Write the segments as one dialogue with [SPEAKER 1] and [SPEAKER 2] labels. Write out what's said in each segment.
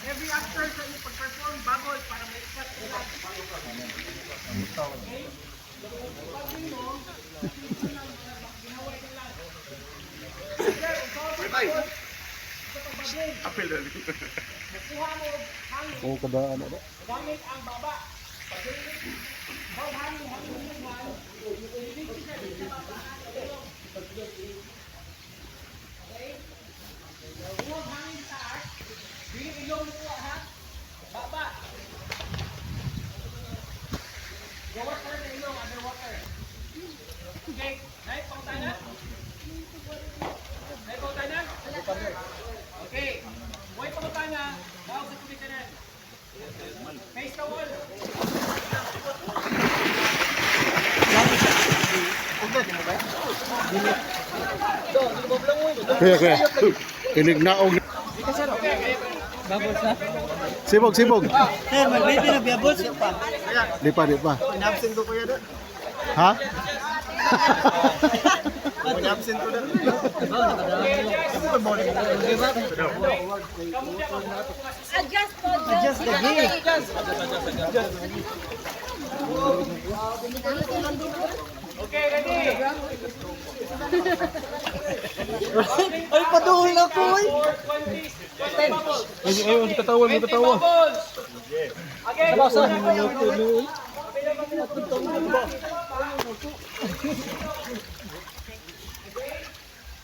[SPEAKER 1] Every after sa inyong pag-perform, bubble para may cut ka lang. Okay? Bubbling mo, ginaway ka lang. Sir, ikaw sa pag-bubbling. Kuha mo hangin.
[SPEAKER 2] Oo, kada ano ba?
[SPEAKER 1] Gamit ang baba. Pag hangin, hangin, hangin, hangin, siya sa baba. Okay? Huwag hangin taas. Dili ilong mo kuha ha. Baba. Gawas ka sa ilong, underwater. Okay, Nay, pangutana? Nay, pangutana? Okay. Huwag pangutana, bawag sa tubig tanan. Face the wall.
[SPEAKER 2] Kuya, kuya. Inig naog. Sibog, sibog.
[SPEAKER 3] Sir, mag-ready na biyabos.
[SPEAKER 2] Di pa, di pa.
[SPEAKER 4] Inabsent ko kuya da.
[SPEAKER 2] Ha?
[SPEAKER 4] Inabsent ko da.
[SPEAKER 5] Adjust po. Adjust
[SPEAKER 3] the gear.
[SPEAKER 1] Okay, ready?
[SPEAKER 3] Ay, paduol ako eh.
[SPEAKER 1] 4, 20, 20 bubbles.
[SPEAKER 2] Ay, ay, hindi katawa, hindi
[SPEAKER 1] 20
[SPEAKER 2] katawa.
[SPEAKER 1] bubbles. Again,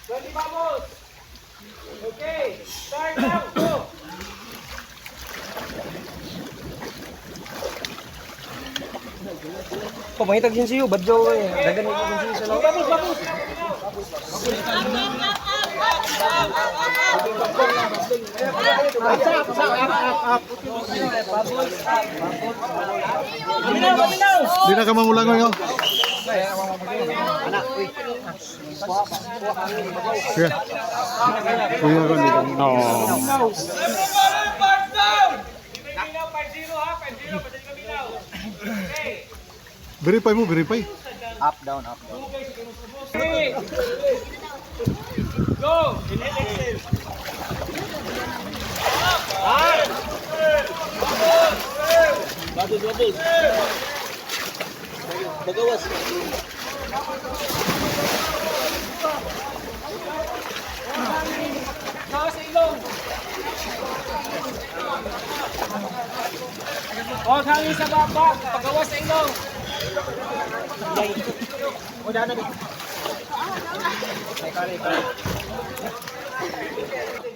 [SPEAKER 1] 20 bubbles. Okay, start now. Go.
[SPEAKER 3] Pamahitag sin siyo, badyo eh. Dagan mo sin siyo sa lawa.
[SPEAKER 1] Bubbles, bubbles.
[SPEAKER 5] Up, up, up, up, up.
[SPEAKER 1] Paminaw, paminaw.
[SPEAKER 2] Di na ka mamulangoy, oh. Kuya. Kuya, ko dito. No.
[SPEAKER 1] Paminaw, 5-0 ha. 5-0, pwede ka minaw. Okay.
[SPEAKER 2] Verify mo, verify.
[SPEAKER 3] Up, down, up, down.
[SPEAKER 1] Three. Go. Inhale, exhale.
[SPEAKER 3] Bubbles, bubbles. Bagawas.
[SPEAKER 1] Tawa sa ilong. Huwag hangin sa baba. Pagawa sa ilong.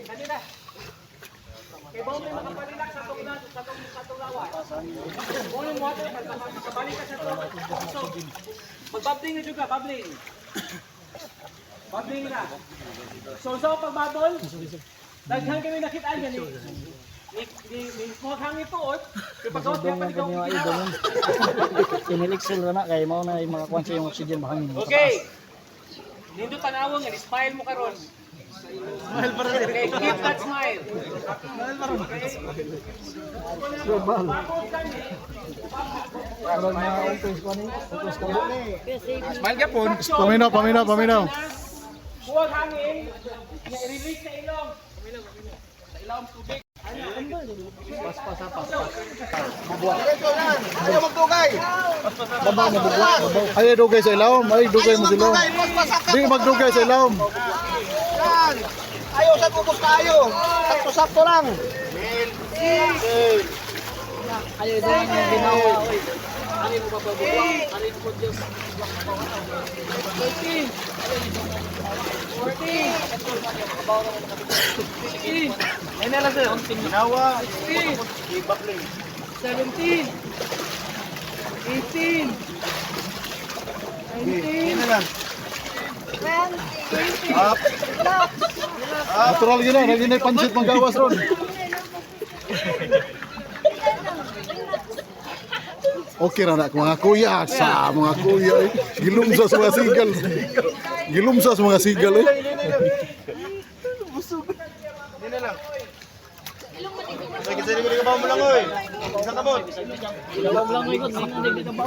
[SPEAKER 1] Kanina. Kay bawo may makapalilak sa tong sa tong lawa. Volume water makabalik ka sa tong. So, mag-bubbling na juga, bubbling. Bubbling na. So sa pagbabol, daghan kami nakita niya ni kuha hangin tuot, kay pagawas niya pa ikaw ginawa.
[SPEAKER 3] Inilixil na kay mao na yung makakuan sa yung oxygen mahangin.
[SPEAKER 1] Okay. Nindot tanawon nga smile mo karon. Smile pa rin. Okay, keep that smile.
[SPEAKER 3] Murag na utos ko ni, utos ko.
[SPEAKER 4] Smile ka po.
[SPEAKER 2] Paminaw, paminaw, paminaw.
[SPEAKER 1] Huwag hangin, i-release sa ilong. Sa ilong tubig.
[SPEAKER 4] Ayaw magdugay.
[SPEAKER 3] Baba na bugwa, baba.
[SPEAKER 2] Ay, dugay sa ilawom. Ay, dugay mo sa ilawom. Di magdugay sa ilawom.
[SPEAKER 4] Yan. Ayaw sa bubos tayo. Sakto-sakto lang.
[SPEAKER 3] Ayo doon yung ginawa oy. Ani mo bababugwa, ani mo Diyos.
[SPEAKER 1] 13, 14, 15,
[SPEAKER 4] Ayun na lang sir. Ginawa.
[SPEAKER 1] 16, 17, 18, 19,
[SPEAKER 4] Ayun na lang.
[SPEAKER 5] 20.
[SPEAKER 4] Up.
[SPEAKER 2] Natural yun na. Lagi na pansit manggawas ron. Okay ra na mga kuya sa mga kuya eh. Gilumsa sa mga sigal. Gilumsa sa mga sigal eh.
[SPEAKER 4] Ayun na lang. Ay, kasi hindi ko ba mo lang oy. Isang kamot.
[SPEAKER 3] Ilaw lang mo ikot, hindi ka ba?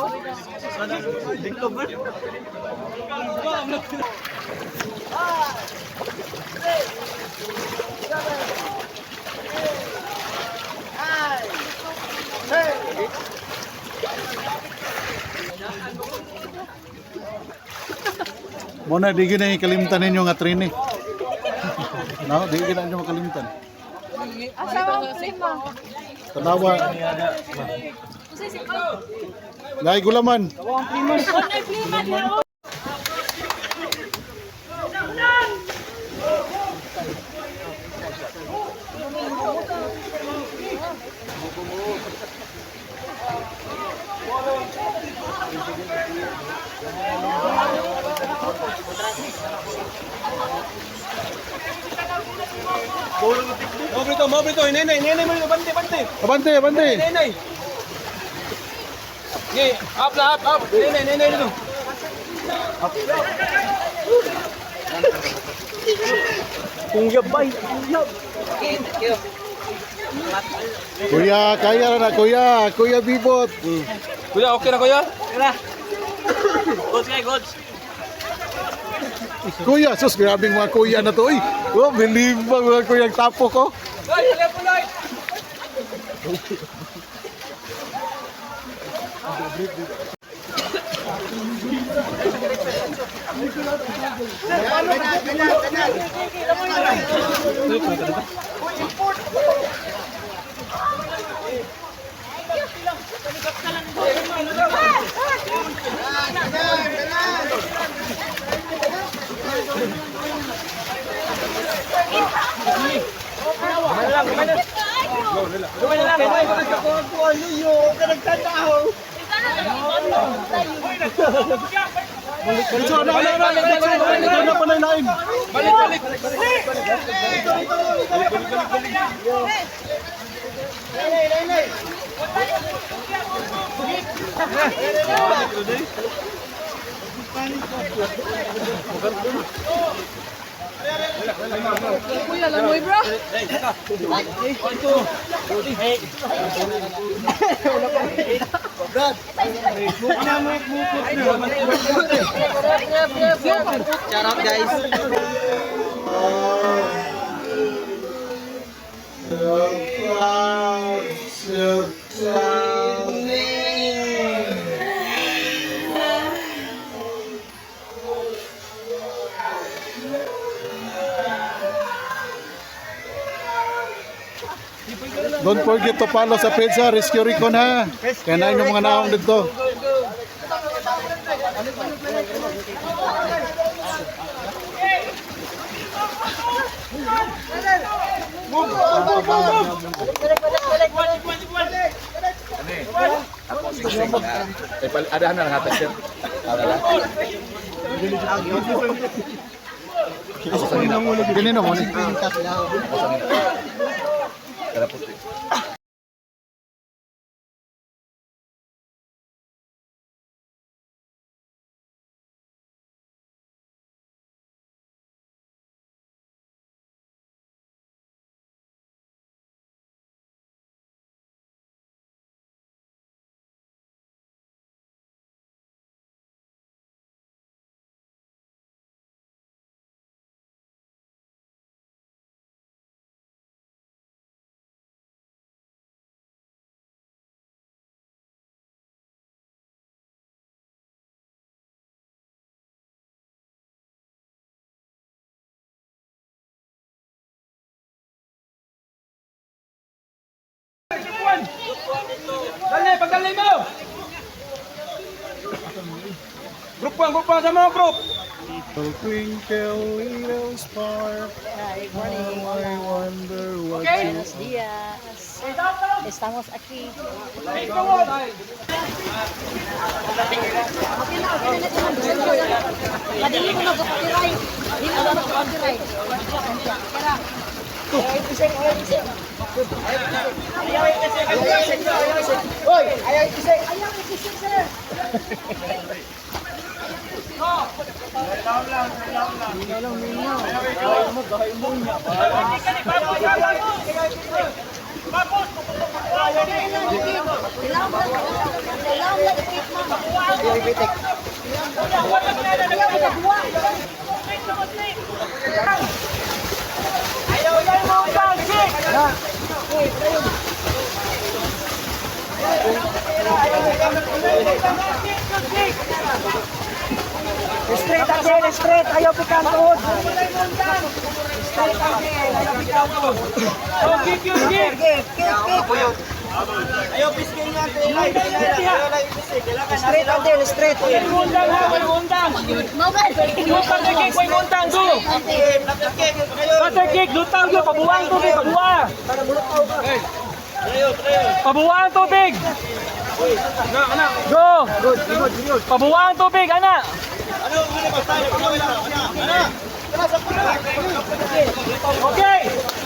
[SPEAKER 2] Muna, di gina kalimtan ninyo nga training. No, di gina ninyo makalimtan.
[SPEAKER 5] Asa ang plima?
[SPEAKER 2] Tanawa. Dahil gulaman.
[SPEAKER 5] Unay plima diha. Oh.
[SPEAKER 1] Mobre to, mobre to. Hinay, hinay mo bante, bante.
[SPEAKER 2] Abante, abante.
[SPEAKER 1] Hinay. Okay, up na, up, up. Hinay, hinay dito.
[SPEAKER 3] Okay, thank you.
[SPEAKER 2] Kuya, kaya na kuya. Kuya Bibot.
[SPEAKER 1] Kuya, okay na kuya?
[SPEAKER 3] Tara. Goods kay goods.
[SPEAKER 2] Kuya, sus, grabing mga kuya na to. Uy, oh, believe ba mga kuya ang tapo ko?
[SPEAKER 1] Ay, telepon light.
[SPEAKER 2] Diretso, ano, ano, ano, ano, ano, ano, panay lain.
[SPEAKER 1] Balik, balik.
[SPEAKER 5] Kuya langoy bro.
[SPEAKER 3] Shout out guys.
[SPEAKER 2] Don't forget to follow sa page ha, Rescue Recon ha. Kaya na inyong mga naong dito.
[SPEAKER 6] Adahan na lang hatag sir.
[SPEAKER 2] Ganino mo ni.
[SPEAKER 1] Dali, pagdali mo. Group 1, group 1 sa mga group.
[SPEAKER 2] Twinkle little star, how I wonder what you
[SPEAKER 5] Buenos días. Estamos aquí. Okay na, okay na natin. Madili mo mag-copyright. Dili mo mag-copyright. Tara. Ayaw ikisik, sir. Kailangan lang ipit, ma'am. Ayaw magabuwa.
[SPEAKER 1] Straight again, straight. Ayaw pikan tuhod. Straight again, ayaw pikan tuhod. Oh, kick yun, kick. Kick, kick, kick.
[SPEAKER 4] Ayaw pisking nga, ilay. Ayaw pisking. Kailangan
[SPEAKER 1] Straight again, straight. Way mundang ha, way mundang. Go, cutter kick, way mundang, go. Cutter kick, lutaw yun, pabuwang tubig, pabuwa. Pabuwang tubig. Go. Pabuwang tubig, ana. Okay.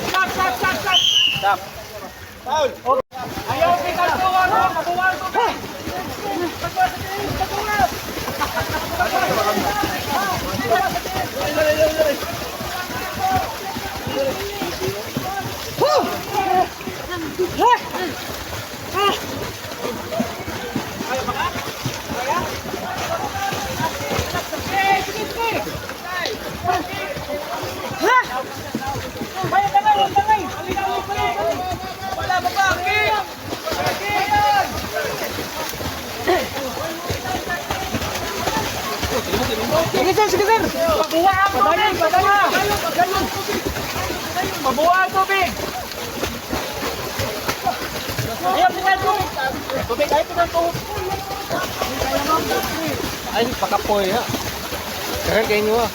[SPEAKER 1] Stop, stop, stop, stop. Stop. Ayaw, pikan tuwa, no? Pabuwang tubig. Sige sir, sige sir. Pabuwa ang tubig, pabuwa. Pabuwa ang tubig. Ayaw, pikan tubig. Tubig, ayaw pikan tubig.
[SPEAKER 3] Ay, pakapoy ha. Karan kayo nyo ah.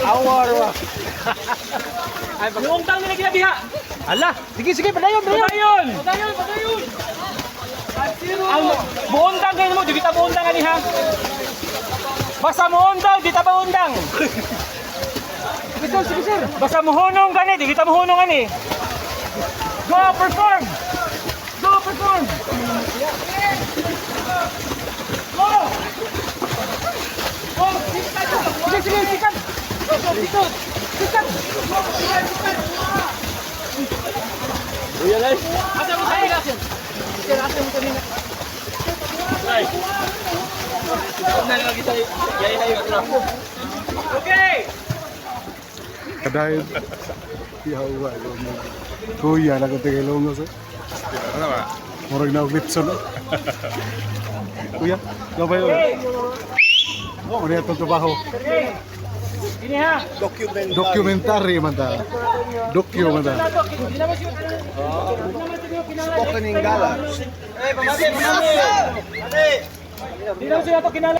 [SPEAKER 3] Awar wa.
[SPEAKER 1] Ay, buong tang nila ginabiha.
[SPEAKER 3] Ala, sige sige, padayon, padayon.
[SPEAKER 1] Padayon! Padayon, padayon! Ang buong tang kayo mo, di kita buong tang ani ha. Basta muundang, di ta buundang.
[SPEAKER 3] Sige sir, sige sir.
[SPEAKER 1] Basta muhunong gani, di kita muhunong ani. Go perform! Go perform! Go! Go!
[SPEAKER 3] Sige sige, sikat. Sikat. Sikat.
[SPEAKER 1] Asa mo sa ila? Sir, asa mo kanina? Okay!
[SPEAKER 2] Kadayon. Yawa kuya na ko tigilongos eh.
[SPEAKER 6] Ano ba?
[SPEAKER 2] Murag na og litson. Eh. Kuya, gabay yun. Oh, ano itong trabaho?
[SPEAKER 1] Ini ha.
[SPEAKER 2] Documentary man ta. Dokyo man ta.
[SPEAKER 1] Hindi naman siguro. Hindi naman siguro kinala.
[SPEAKER 4] Spoken in Gala. Eh, pamati, pamati.
[SPEAKER 1] Hindi naman siguro kinala.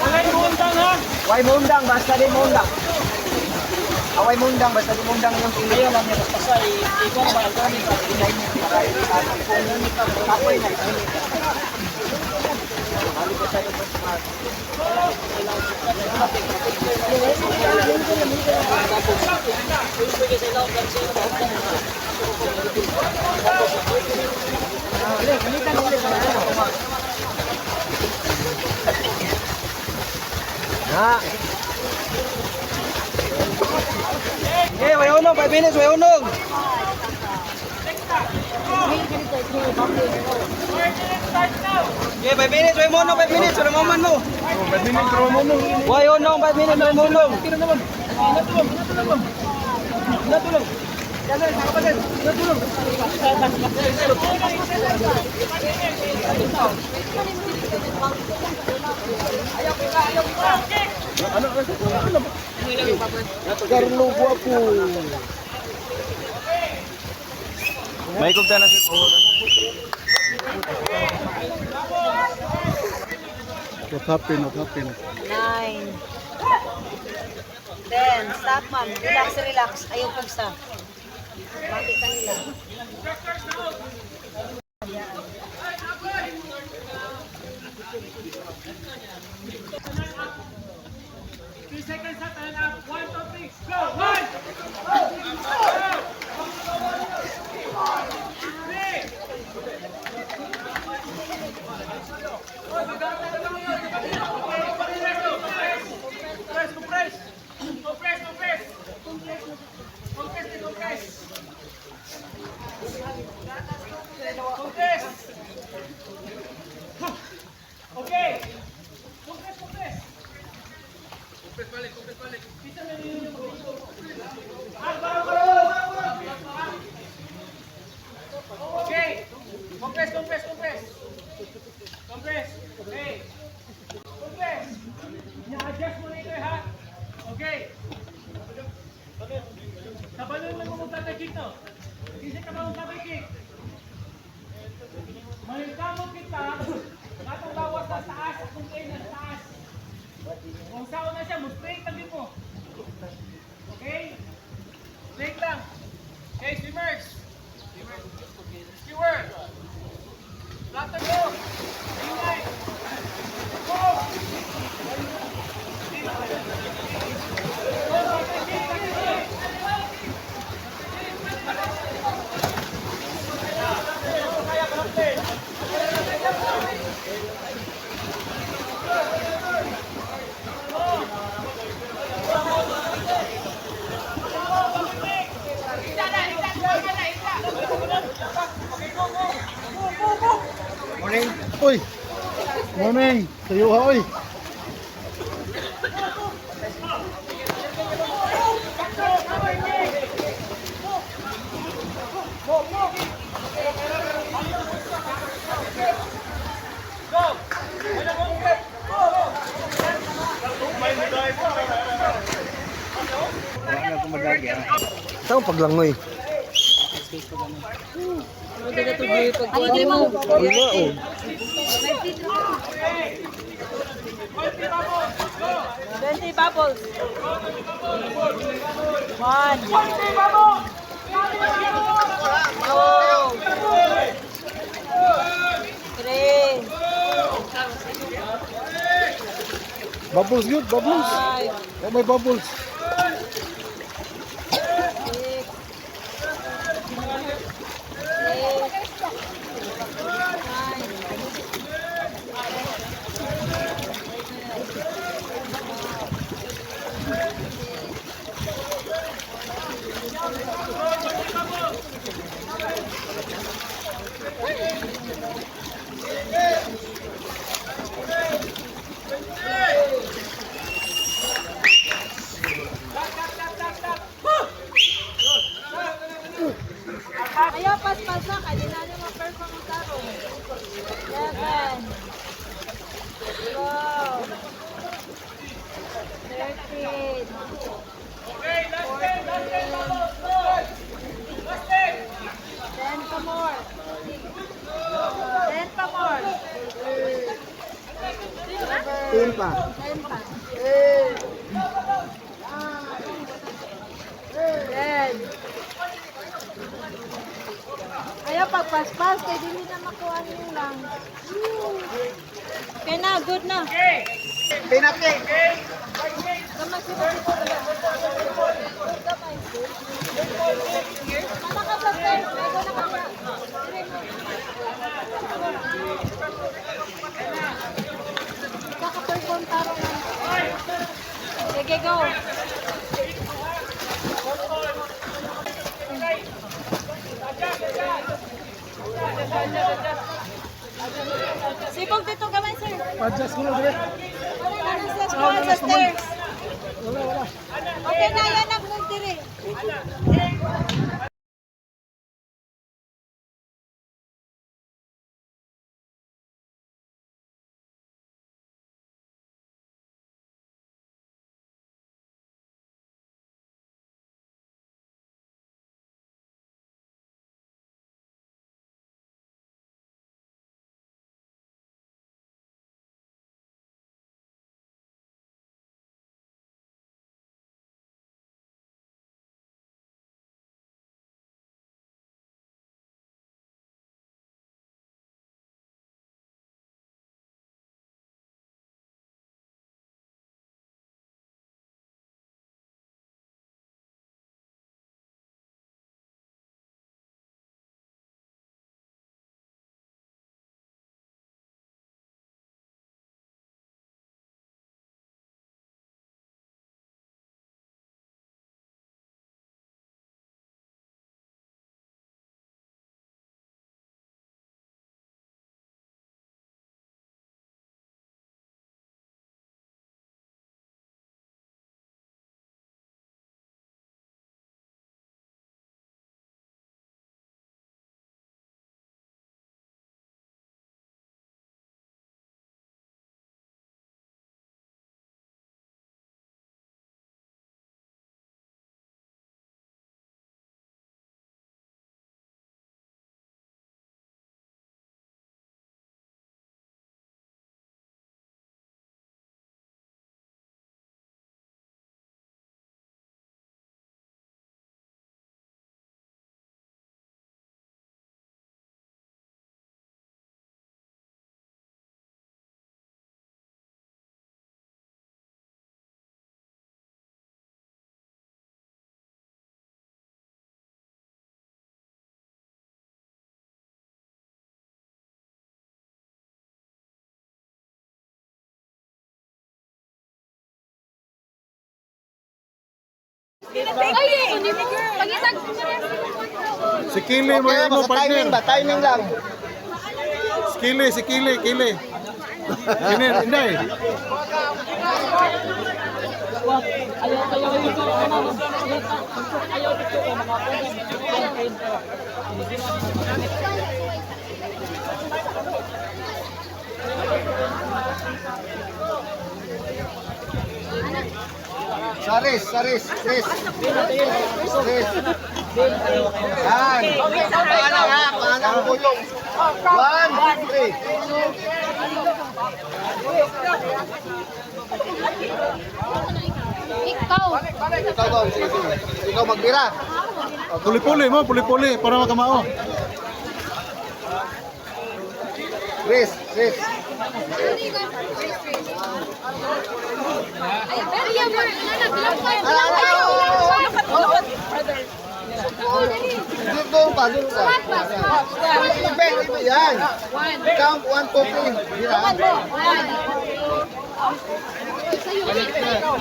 [SPEAKER 1] Walay muundang ha.
[SPEAKER 3] Way mundang, basta di mundang. Away mundang, basta di mundang yung pili. Ayaw lang niya, basta ikaw ba ang kami sa pinay mo. Kapoy na.
[SPEAKER 1] Okay, way unong, 5 minutes, way unong.
[SPEAKER 3] Okay, 5 minutes, way munong, 5 minutes, wala mo man mo.
[SPEAKER 6] 5 minutes, raw mo mo.
[SPEAKER 3] Way unong, 5 minutes, way munong.
[SPEAKER 2] Carlo Guapo.
[SPEAKER 4] May kugta na si
[SPEAKER 2] What happened? What happened?
[SPEAKER 5] 9, 10. Stop, ma'am. Relax, relax. Ayaw pugsa. Bakit kanila?
[SPEAKER 1] Three seconds ha, tanan up. 1, 2, 3, go! 1! 2, 3! Pugsaon na siya, mo straight lang din mo. Okay? Straight lang. Okay, swimmers. Swimmers. Skewer. Flutter go. Unite. Go. Go, Flutter G, Flutter G.
[SPEAKER 4] Morning.
[SPEAKER 2] Uy. Morning. Sayo ha, oy.
[SPEAKER 1] Go! Wala mo step. Go!
[SPEAKER 3] Ito ang paglangoy.
[SPEAKER 5] Ay, di mo.
[SPEAKER 3] Wala oh.
[SPEAKER 5] 20 bubbles. One. Two. Three.
[SPEAKER 2] Bubbles good, bubbles.
[SPEAKER 5] Five.
[SPEAKER 2] Oh, may bubbles.
[SPEAKER 5] Six. Eight. Nine. Ayaw, paspas na. Kaya di na niyo ma-perform ang tarong. 11. 12. 13.
[SPEAKER 1] Okay, last 10, last 10 bubbles. Go! Last 10.
[SPEAKER 5] 10 pa more. 10 pa more.
[SPEAKER 3] 10 pa.
[SPEAKER 5] 10 pa. 10. Ayaw, pagpaspas, kaya dili na makuha niyo lang. Okay na, good na.
[SPEAKER 1] Okay.
[SPEAKER 3] Pinaki.
[SPEAKER 5] Gamay, sino dito? Gamay. Mana ka sa stairs? Medyo na ka pa. Dire mo. Kaka-perform tarong lang. Sige, go. Sibog dito gamay, sir.
[SPEAKER 2] Adjust ko na dire.
[SPEAKER 5] Wala na sa sa stairs. Okay na, yan ang move dire. Ay, pagitag.
[SPEAKER 2] Si Kili mo
[SPEAKER 4] Okay,
[SPEAKER 2] yung
[SPEAKER 4] basta
[SPEAKER 2] partner.
[SPEAKER 4] timing ba? Timing lang.
[SPEAKER 2] Si Kili, si Kili, Kili. Kini, Inday.
[SPEAKER 4] Saris, saris, sis. Sis. Yan. Paano ha? Paano ang pulong? One, two, three.
[SPEAKER 5] Ikaw.
[SPEAKER 4] Ikaw ba? Sige, sige. Ikaw magbira.
[SPEAKER 2] Puli-puli mo, puli-puli para makamao.
[SPEAKER 4] Chris, Chris.
[SPEAKER 5] Ay, pero yan, ano na, bilang pa, bilang pa, bilang pa. Oo, dali.
[SPEAKER 4] Doon pa, doon pa.
[SPEAKER 5] Squat ba, squat?
[SPEAKER 4] Ben, iba yan.
[SPEAKER 5] One.
[SPEAKER 4] Count, one, two, three. Bira.
[SPEAKER 5] One mo. One. Sa'yo, sa'yo.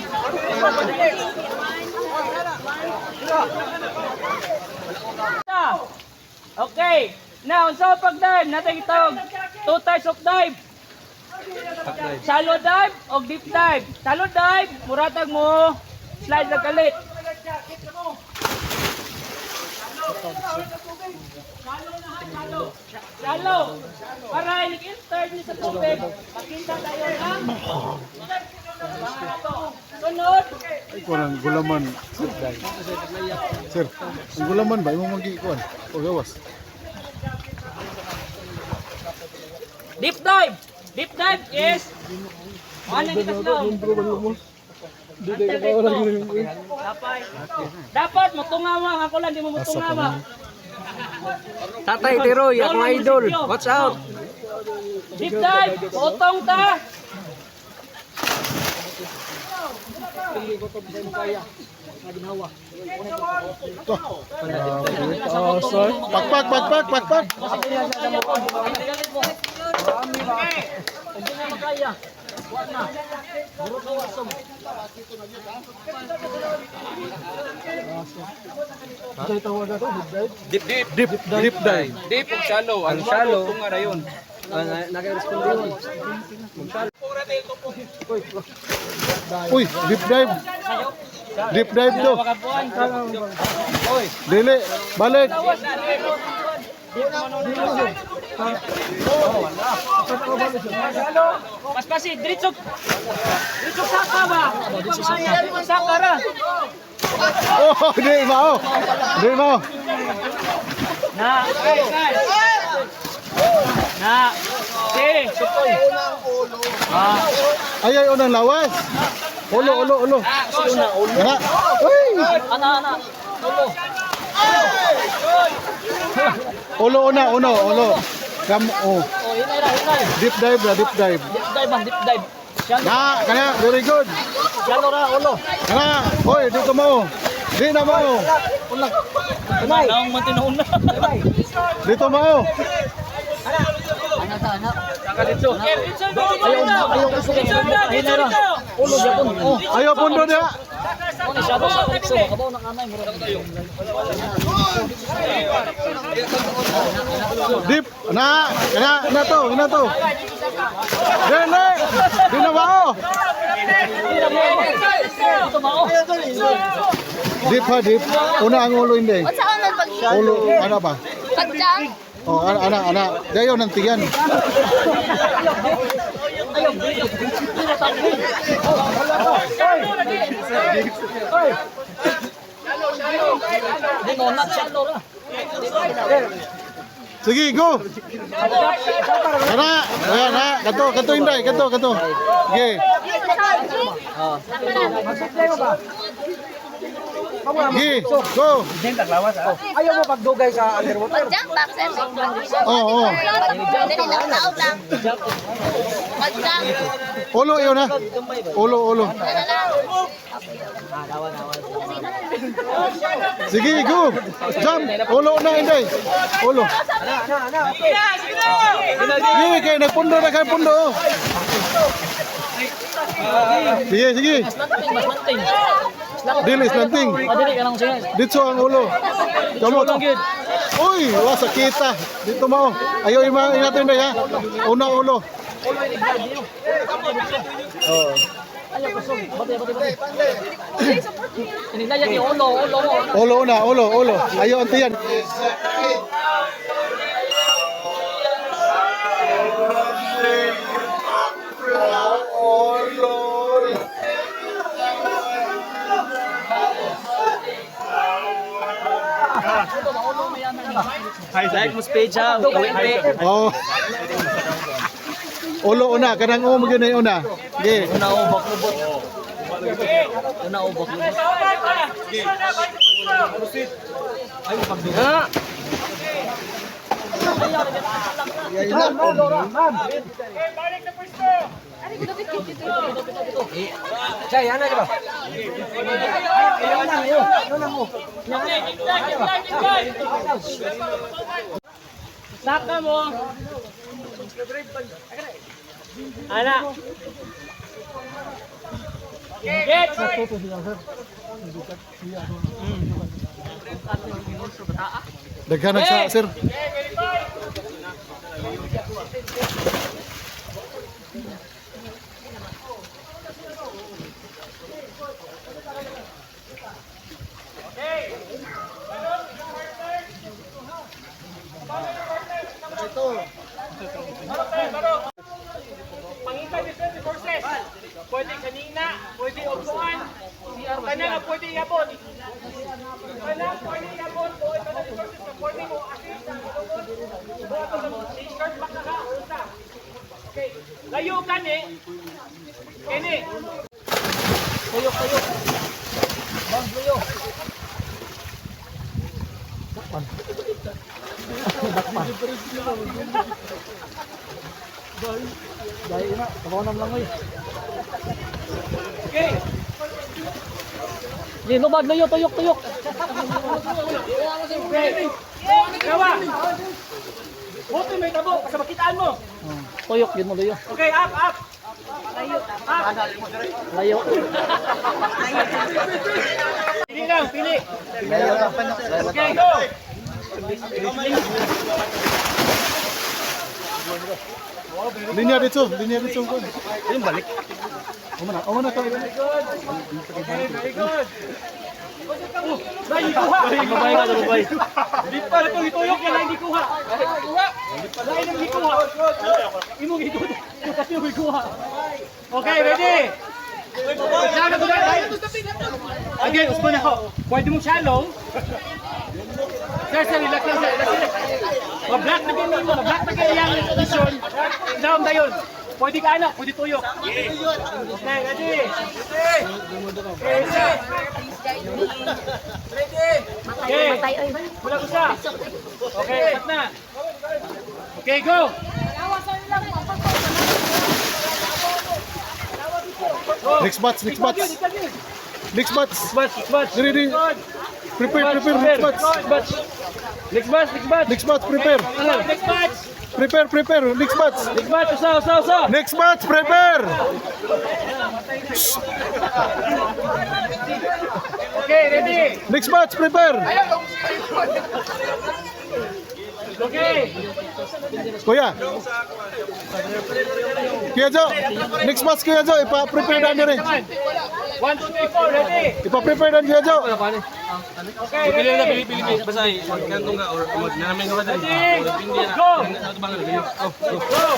[SPEAKER 1] Okay. Now, unsa pag-dive? Natin itawag two types of dive. Shallow dive o deep dive. Shallow dive, muratag mo, slide lang kalit. Shallow. Para inig-enter niyo sa tubig, makita tayo ng mga ato. Sunod,
[SPEAKER 2] Ay, kuwan ang gulaman. Sir, ang gulaman ba? Imong magi kuwan. O gawas.
[SPEAKER 1] deep dive. Deep dive is ano yung kaslong? Dapat mutungawa ako lang, di mo mutungawa.
[SPEAKER 3] Tatay Tiroy, akong idol. Watch out.
[SPEAKER 1] Deep dive, utong ta.
[SPEAKER 2] Pakpak, pakpak, pakpak.
[SPEAKER 6] Deep, deep.
[SPEAKER 2] Deep, deep dive.
[SPEAKER 6] Deep ug shallow. Ang shallow tunga ra yun.
[SPEAKER 2] Uy, deep dive. Deep dive to. Dili, balik.
[SPEAKER 1] Paspasi, diretso. Diretso saka ba? Diretso saka ra.
[SPEAKER 2] Oh, di mao. Di mao.
[SPEAKER 1] Na. Na. Si, sukoy.
[SPEAKER 2] Ay, ay, unang lawas. Ulo, ulo, ulo. Ana. Uy!
[SPEAKER 1] Ana, ana. Ulo.
[SPEAKER 2] Ulo, una, uno, ulo. Kam, oh.
[SPEAKER 1] Oh, hinay ra, hinay.
[SPEAKER 2] Deep dive ra, deep dive.
[SPEAKER 1] Deep dive man, deep dive. Shallow,
[SPEAKER 2] Na, kana, very good.
[SPEAKER 1] shallow ra, ulo.
[SPEAKER 2] Kana, oy, dito mao. Di na mao.
[SPEAKER 1] Naong man tinuon na.
[SPEAKER 2] Dito mao.
[SPEAKER 1] Dito. Ayaw na, ayaw na, hinay ra. Ulo gyapon. Oh.
[SPEAKER 2] Ayo pundo dia. Deep, na, kana, na to, na to. Dili, di na mao. Deep ha, deep. Una ang ulo hindi.
[SPEAKER 5] Unsa ka man pag
[SPEAKER 2] Ulo, ano ba?
[SPEAKER 5] pag-jump?
[SPEAKER 2] Oh, ana, ana, ana. Dayon ang tiyan. Sige, go. Ana, ayan na. Kato, kato inday, kato, kato. Sige. Sige, go.
[SPEAKER 3] Ayaw mo pagdugay sa underwater.
[SPEAKER 5] Pag-jump back, sir.
[SPEAKER 2] Oo, oo.
[SPEAKER 5] Dali lang, taob lang. Pag-jump.
[SPEAKER 2] Ulo yun na. Ulo, ulo.
[SPEAKER 5] Ano lang.
[SPEAKER 2] Sige, go. Jump. Ulo na, inday. Ulo. Sige, kay nagpundo na kay pundo. Sige, sige. Dili slanting.
[SPEAKER 1] Ah, dili ka lang siya.
[SPEAKER 2] Dito ang ulo. Kamot. Uy, wa sakita. Dito mao. Ayo ima ingatan na ha. Una ulo. Oh.
[SPEAKER 1] Ayaw kusog. Bati, bati, bati. Inilaya ni ulo, ulo mo.
[SPEAKER 2] Ulo una, ulo, ulo. Ayo antiyan.
[SPEAKER 6] Like mo page ha.
[SPEAKER 2] Oh. Ulo una, kanang o magyud na una. Okay.
[SPEAKER 1] Una o baklubot. Una o baklubot. Ha? Chay, ana di ba?
[SPEAKER 7] Saka mo. Ana. Get.
[SPEAKER 2] Daghan sa sir.
[SPEAKER 7] Pangita different resources. Pwede kanina, pwede upuan. Tanan nga pwede iabot. Tanan pwede iabot o tanan resources na pwede mo assist ang ilungod. Buhaton sa t-shirt pa ka unsa. Okay. Layo kani. Kini.
[SPEAKER 1] Tuyok, tuyok. Bang, tuyok. Dakpan. Dakpan. Dahil na, kabaw lang oy.
[SPEAKER 7] Okay.
[SPEAKER 1] Di, lubad, luyo, tuyok, tuyok.
[SPEAKER 7] Gawa. Buti may tabo sa makitaan mo.
[SPEAKER 1] Tuyok, yun mo, luyo.
[SPEAKER 7] Okay, up, up.
[SPEAKER 1] Layo.
[SPEAKER 7] Pili lang, pili. Okay, go.
[SPEAKER 2] Linya dito, linya dito. Yung balik. Uma na, uma na ka.
[SPEAKER 7] Okay, very good. Oh, dahil kuha.
[SPEAKER 6] Babay ka, babay.
[SPEAKER 7] Di pa ito ituyok yan lang gikuha. Dahil ang gikuha. Imong itutok. Kasi yung gikuha. Okay, ready? Shallow ko na. Again, uspo na ako. Pwede mong shallow. Sir, sir, relax lang, sir. Relax, relax. Ma-black na ganyan mo. Ma-black na ganyan yung vision. Down na yun. Pwede ka anak, pwede tuyok. Okay, ready? Okay, sir. Okay.
[SPEAKER 5] Matay, oy.
[SPEAKER 7] Wala usa. Okay, upat na. Okay, go.
[SPEAKER 2] Next batch, next batch. Next batch.
[SPEAKER 7] Batch, batch.
[SPEAKER 2] Ready. Prepare, prepare, next batch.
[SPEAKER 7] Batch.
[SPEAKER 6] Next batch, next batch.
[SPEAKER 2] Next batch, prepare.
[SPEAKER 7] Next batch.
[SPEAKER 2] Prepare, prepare. Next batch.
[SPEAKER 6] Next batch, usa, usa, usa.
[SPEAKER 2] Next batch, prepare.
[SPEAKER 7] Okay, ready.
[SPEAKER 2] Next batch, prepare.
[SPEAKER 7] Okay.
[SPEAKER 2] Kuya. Kuya Jo, next batch Kuya Jo, ipa-prepare na rin.
[SPEAKER 7] 1, 2, 3, 4, ready.
[SPEAKER 2] Ipa-prepare na Kuya Jo.
[SPEAKER 7] Okay,
[SPEAKER 6] Pili na,
[SPEAKER 7] ready.
[SPEAKER 6] pili, pili, pili. Basta, magkantong ka or mag nanamin ka dali.
[SPEAKER 7] Ready. Go.
[SPEAKER 6] Go, go.
[SPEAKER 7] Go.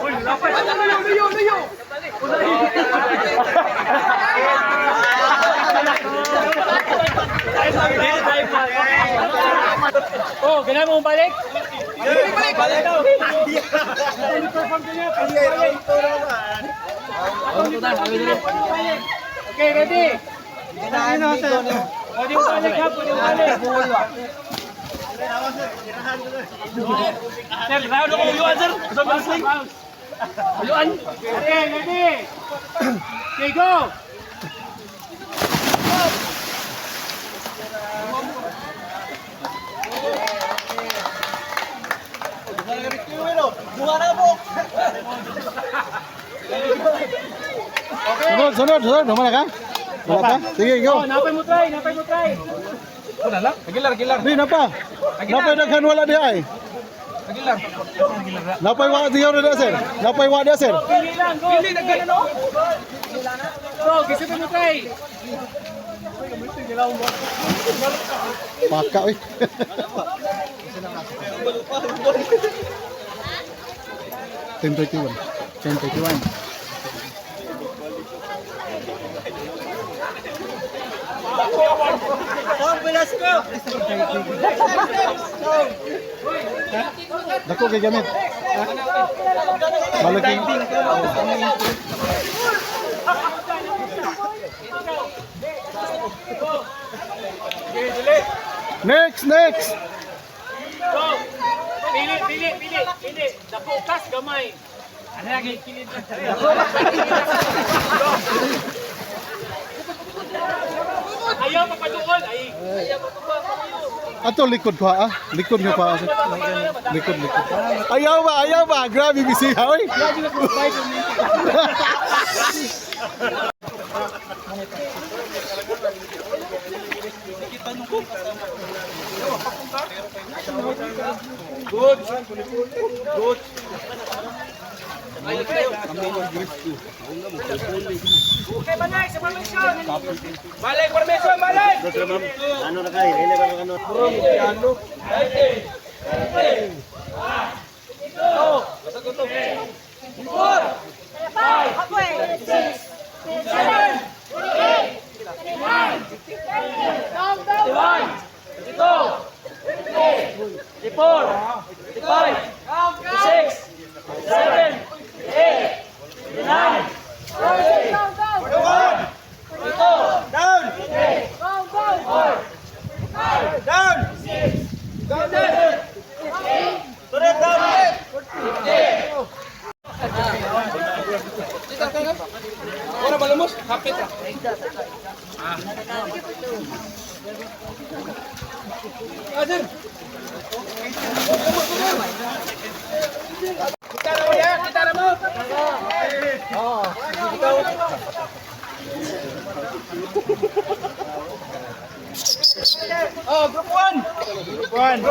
[SPEAKER 7] Uy, lapad. Layo, layo, layo. Oh, ganun mo balik? Balik, balik. Okay, ready? Pwede mo balik ha, pwede mo balik.
[SPEAKER 6] Sir, round ako uyuan, sir. Sa wrestling. Uyuan.
[SPEAKER 7] Okay, ready? Okay, go!
[SPEAKER 2] Sunod, sunod, sunod. Wala ka? Wala pa? Sige, go.
[SPEAKER 1] Oh, napay mo try, napay mo try.
[SPEAKER 6] Wala lang. Agilar, agilar.
[SPEAKER 2] Di, napa. Napay daghan wala di ay.
[SPEAKER 6] Agilar.
[SPEAKER 2] Napay wa diyaw na sir. Napay wa diya sir.
[SPEAKER 1] Pili lang, go.
[SPEAKER 6] Pili, daghan ano?
[SPEAKER 1] Go, gisipin mo try.
[SPEAKER 2] Paka oy. 10:31. 10:31. Dako kay gamit. Malaki. Next, next.
[SPEAKER 1] Go. Pili, pili, pili, pili. Dako kas gamay. Ano lagi kilid? Ayaw papaduol ay.
[SPEAKER 2] Ato likod ko ah. Likod nyo pa. Likod, likod. Ayaw ba, ayaw ba. Grabe bisiha oy.
[SPEAKER 6] Good. Good.
[SPEAKER 1] Okay, manay sa formation. Balik formation, balik.
[SPEAKER 4] Ano na kayo? Ile ba ano?
[SPEAKER 1] One, two, three, four, five, six, seven, eight, nine,
[SPEAKER 4] Down! Down! Down! Turet, down!
[SPEAKER 6] Wala malumos. Kapit ra. Ah, sir.
[SPEAKER 1] Kita na mo yan, kita na mo.
[SPEAKER 6] Oh, group 1. Group 1.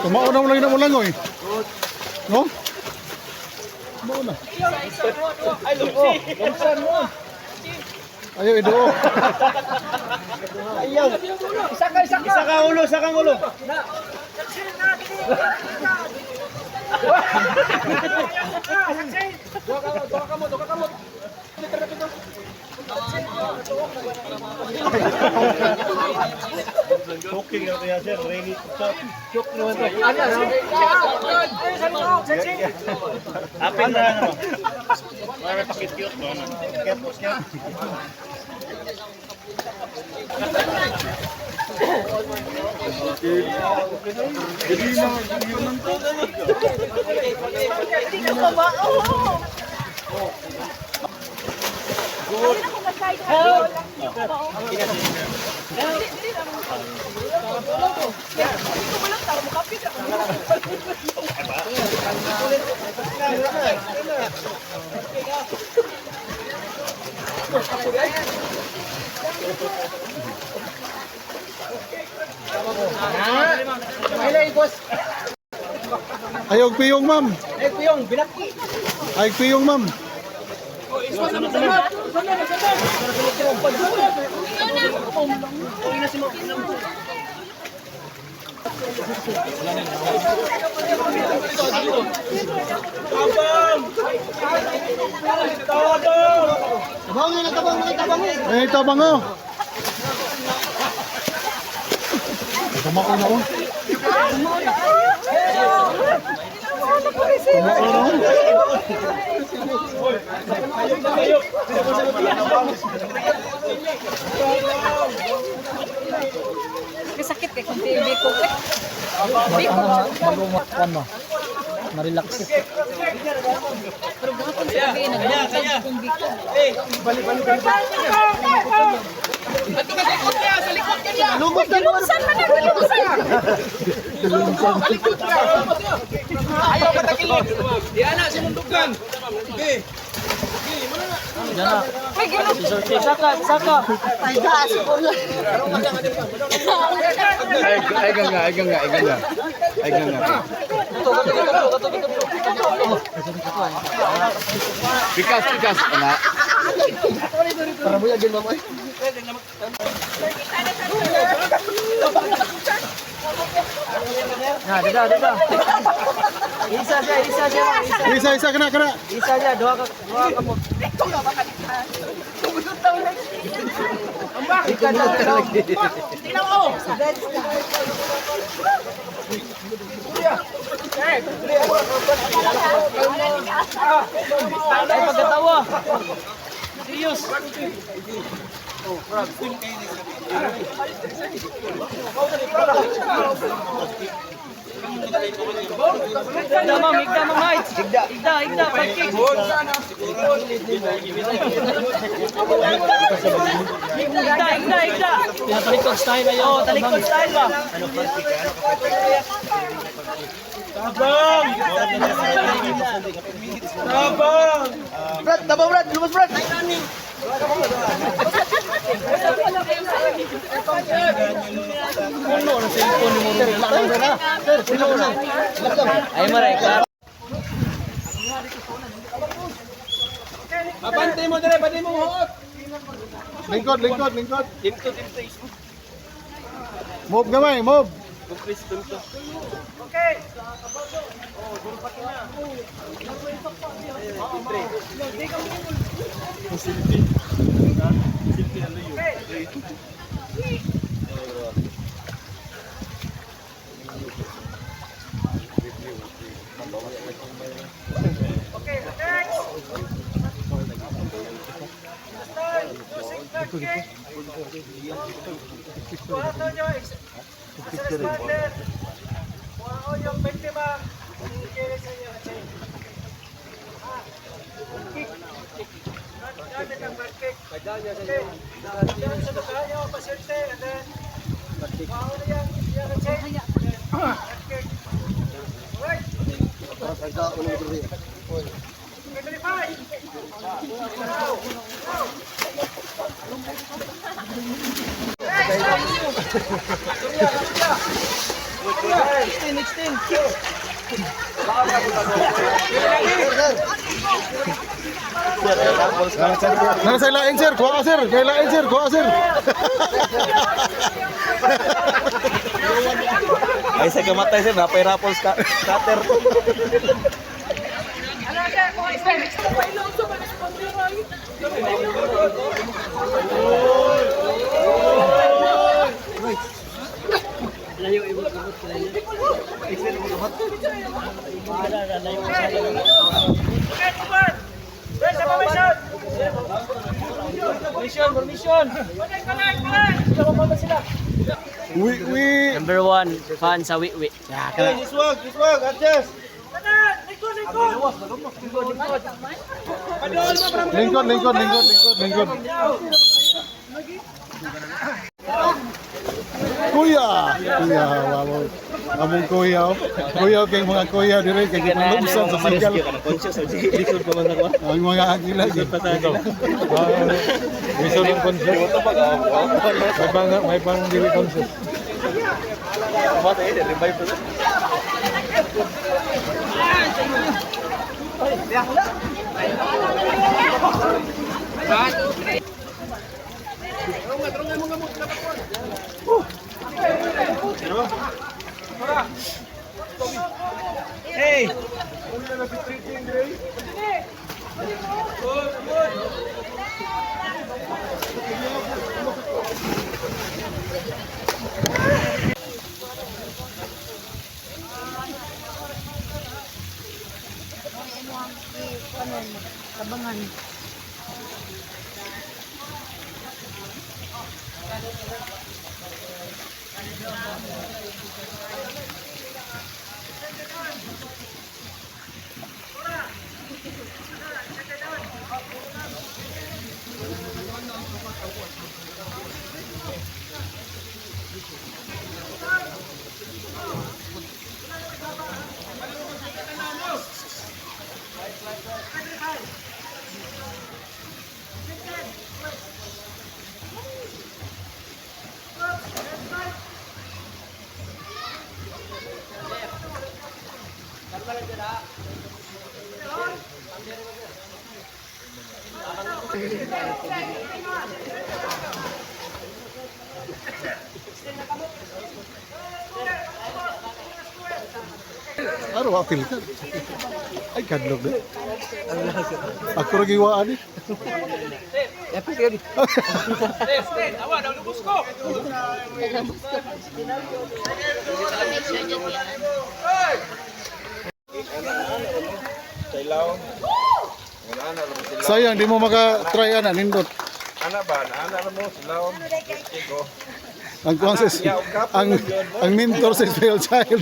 [SPEAKER 2] Tumaon na mo lang na mo lang oy. No? Tumaon na.
[SPEAKER 6] Ay, lumsi. Lumsan mo.
[SPEAKER 2] Ayaw ido.
[SPEAKER 1] Isa ka, isa ka.
[SPEAKER 4] Isa kang ulo, isa kang ulo. Okay na kaya sir, ready to stop. Apin na ano. Para pakit-cute no. Cute, cute.
[SPEAKER 5] Hindi ka pa ba? Oo. Good. Help!
[SPEAKER 2] Ayaw piyong ma'am.
[SPEAKER 3] Ay, piyong, binaki.
[SPEAKER 2] Ay piyong ma'am. Eh, tabang oh. Tumaon na oh. Tumaon na oh.
[SPEAKER 5] Kasakit kay kung TV ko.
[SPEAKER 2] Bagong kwan ba?
[SPEAKER 1] Ma-relax.
[SPEAKER 5] Pero gahapon sa gabi, nagbuntag kong biko. Gilumsan man na, gilumsan! Uy, gilumsan!
[SPEAKER 1] Saka, saka.
[SPEAKER 6] Ay, ay ganga, ay ganga, ay ganga. Ay ganga. Pikas, pikas. Ana.
[SPEAKER 3] Para mo yagin mo eh.
[SPEAKER 1] Na, dada, dada. Isa siya, isa siya. Isa,
[SPEAKER 2] Isa, isa, kana, kana.
[SPEAKER 1] isa siya, duha ka mo. Ika na, ikaw. Ay, pagkatawa. Serious. Igda, ma'am. Igda, ma'am. Heights. Igda, igda. Pag-kick. Igda, igda, igda. Talikod style ayo. Oh, talikod style ba?
[SPEAKER 3] Brad, tabaw Brad, lumos Brad.
[SPEAKER 1] Puno ng cellphone mo.
[SPEAKER 3] Sir, relax lang sir ha. Sir, relax lang. Relax lang.
[SPEAKER 1] Ay, maray. Klaro.
[SPEAKER 6] Abante mo dire, pati mo huot.
[SPEAKER 2] Lingkod, lingkod, lingkod. Move gamay, move. Nara sa ilain sir, kuha ka sir. Kay ilain sir, kuha ka sir.
[SPEAKER 6] Ay sa kamatay sir, napay raffles ka cutter.
[SPEAKER 1] Permission, permission.
[SPEAKER 2] Uwi, uwi.
[SPEAKER 1] Number one, fan sa Wiwi.
[SPEAKER 4] Iswag, iswag, adjust.
[SPEAKER 2] Lingkod, lingkod, lingkod, lingkod, lingkod. Kuya, kuya, wow. Among kuya, oh. Kuya kay mga kuya dire kay gipalumsan sa sigal.
[SPEAKER 6] Conscious o lisod pa man ako.
[SPEAKER 2] Ang mga agila.
[SPEAKER 8] Lisod ang conscious. May pang dili conscious.
[SPEAKER 6] Matay, revive pa.
[SPEAKER 5] Tabangan.
[SPEAKER 2] Ano wa feel ka? Ay, kadlok na. Ako ra giwaan eh.
[SPEAKER 1] Awa, nalubos ko.
[SPEAKER 2] Sayang di mo maka-try ana nindot.
[SPEAKER 8] Ana ba? Ana mo sila.
[SPEAKER 2] Ang kuan sa ang mentor sa special child.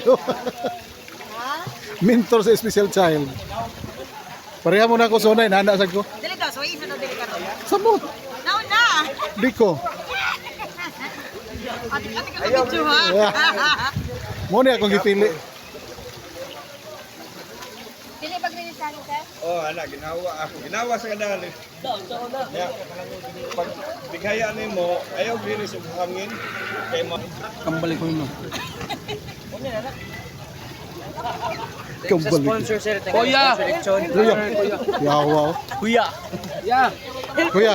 [SPEAKER 2] Mentor sa special child. Pareha mo na ako sonay, nana sad ko.
[SPEAKER 3] Dili ka, so isa na dili ka to.
[SPEAKER 2] Samot.
[SPEAKER 3] Naon na.
[SPEAKER 2] Di ko.
[SPEAKER 3] Ate ate ka video ha.
[SPEAKER 2] Mo ni akong gipili.
[SPEAKER 5] Dili pag rin sa akin, sir?
[SPEAKER 8] Oh, ana ginawa ako. Ginawa sa kadali. Ya. Pag bighaya nimo, ayaw diri sa hangin kay mo.
[SPEAKER 6] Kambalik ko yun.
[SPEAKER 2] Kambalik.
[SPEAKER 1] Kuya.
[SPEAKER 2] Kuya. Yawa. oh.
[SPEAKER 6] Kuya.
[SPEAKER 1] Yeah.
[SPEAKER 2] Kuya.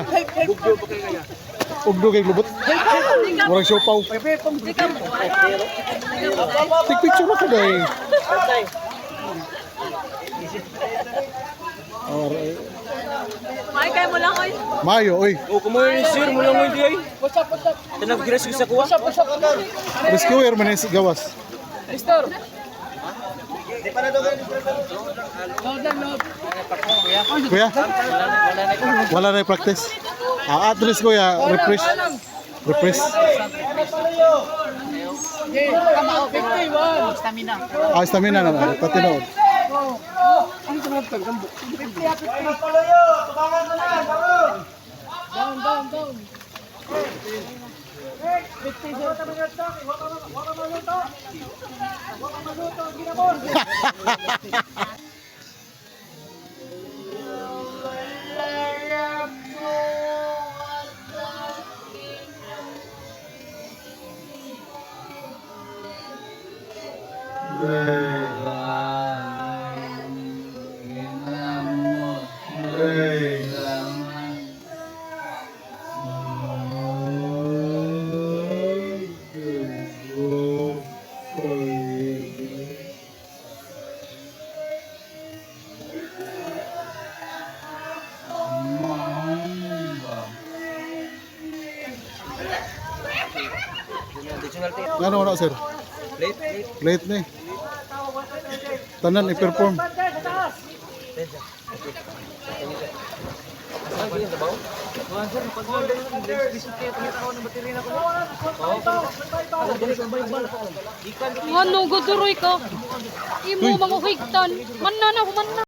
[SPEAKER 2] Ugdo kay lubot. Murag siopaw. Take picture na ko dahil. Alright.
[SPEAKER 5] May kaya mo lang, oy.
[SPEAKER 2] Mayo, oy.
[SPEAKER 6] O kumoy sir mo lang mo hindi ay.
[SPEAKER 1] What's up, what's up?
[SPEAKER 6] Tanag rescue sa kuha.
[SPEAKER 1] What's up, what's up?
[SPEAKER 2] Rescuer man is gawas.
[SPEAKER 1] Mister. Load lang, load.
[SPEAKER 2] Kuya? Wala na yung practice. Ah, at least kuya, refresh. Refresh.
[SPEAKER 1] 51.
[SPEAKER 2] Ah, stamina na na. Patinood.
[SPEAKER 1] Down, down, down.
[SPEAKER 2] Ano na sir? Late. Late ni. Tanan i-perform.
[SPEAKER 5] Ano, guduroy ka. Imo, mga higtan. Man na na, human na.